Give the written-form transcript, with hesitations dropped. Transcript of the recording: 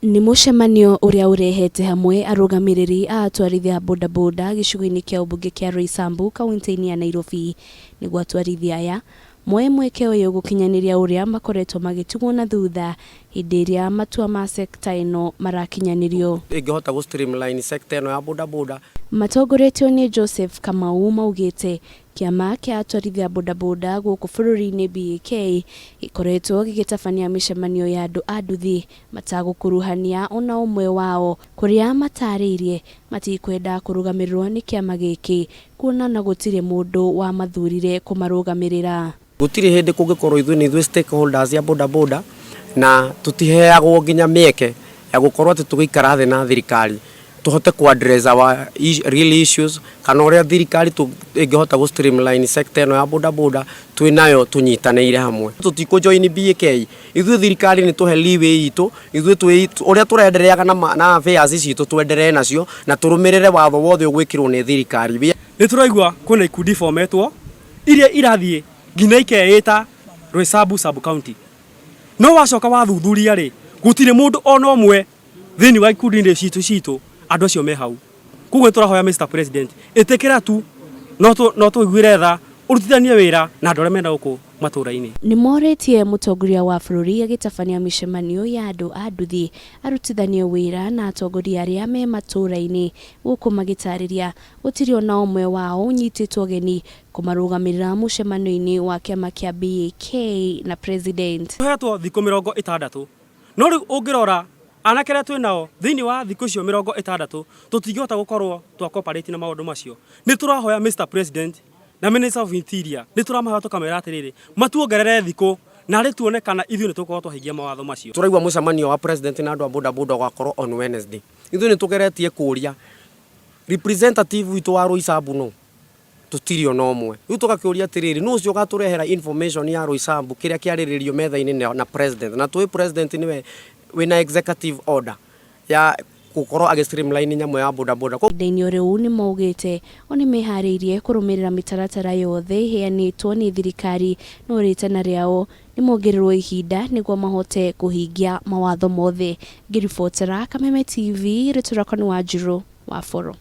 Nĩ mũcemanio ũrĩa ũrehete hamwe arũgamĩrĩri a atwarithia a bodaboda gĩcigo-inĩ kĩa ũmbunge kĩa Roysambu kaunti-inĩ ya Nairobi nĩguo atwarithia aya moe mweke ũyũ gũkinyanĩria ũrĩa makoretwo magĩtigwo na thutha hĩndĩ ĩrĩa matua ma sekta ĩno marakinyanĩrio. Ĩngĩhota gũ streamline sector ĩno ya bodaboda. Matongoretio nĩ Joseph Kamau maugĩte Kĩama kĩa atwarithia bodaboda gũkũ bũrũri-inĩ BAK gĩkoretwo gĩgĩtabania mĩcemanio ya andũ a nduthi matagũkuruhania ona ũmwe wao kũrĩa matarĩirie matikwenda kũrũgamĩrĩrwo nĩ kĩama gĩkĩ kuona ona gũtirĩ mũndũ wamathurire kũmarũgamĩrĩra. Gũtirĩ hĩndĩ kũngĩkorwo ithuĩ nĩ ithuĩ stakeholders a bodaboda na tũtiheagwo nginya mĩeke ya gũkorwo atĩ tũgĩikara thĩ na thirikari tũhote kũ address our real issues kana ũrĩa thirikari ĩngĩhota gũ streamline sector ĩno ya bodaboda twĩ nayo tũnyitanĩire hamwe. Tũtikũ join BAK, ithuĩ thirikari nĩ tũhe leeway itũ, ithuĩ twĩ ũrĩa tũrendereaga na, na affairs citũ twenderee nacio na tũrũmĩrĩre watho wothe ũgwĩkĩrwo nĩ thirikari. Nĩ tũraigua kwĩna ikundi fometwo iria irathiĩ nginya ikeĩta Roysambu sub county. No wacoka wathuthuria rĩ, gũtirĩ mũndũ ona ũmwe thĩinĩ wa ikundi-inĩ citũ citũ andũ acio me hau. Koguo nĩ tũrahoya Mr President, ĩtĩkĩra tu no tũiguĩre tha, ũrutithanie wĩra na andũ arĩa mena gũkũ matũra-inĩ. Nĩ morĩtie mũtongoria wa bũrũri agĩtabania mĩcemanio ya andũ a nduthi arutithanie wĩra na atongoria arĩa me matũra-inĩ gũkũ magĩtarĩria gũtirĩ ona ũmwe wao ũnyitĩtwo ũgeni kũmarũgamĩrĩra mũcemanio-inĩ wa kĩama kĩa BAK na President. Tũhetwo thikũ 60 no rĩu ũngĩrora anake arĩa twĩ nao thĩinĩ wa thikũ icio 60 tũtingĩhota gũkorwo twa cooperate na maũndũ macio. Nĩ tũrahoya Mr President na Minister of Interior nĩ tũramahoya tũkamera atĩrĩrĩ matuongerere thikũ narĩ tuone kana ithuĩ nĩ tũgũkorwo twahingia mawatho macio. Tũraigua mũcemanio wa President na andũ a bodaboda ũgakorwo on Wednesday. Ithuĩ nĩ tũgeretie kũria representative witũ wa Roysambu nũ? Tũtirĩ ona ũmwe. Rĩu tũgakĩũria atĩrĩrĩ, nũ ũcio ũgatũrehera information ya Roysambu kĩrĩa kĩarĩrĩrio metha-inĩ na president? Na tũĩ president nĩwe wĩna executive order ya gũkorwo agĩ streamline nyamũ ya bodaboda. Ihinda-inĩ o rĩu nĩ maugĩte o nĩ meharĩirie kũrũmĩrĩra mĩtaratara yothe ĩheanĩtwo nĩ thirikari no rĩtana rĩao nĩ mongererwo ihinda nĩguo mahote kũhingia mawatho mothe. Ngĩribotera Kameme TV, rĩtwa rĩakwa nĩ Wanjirũ wa Boro.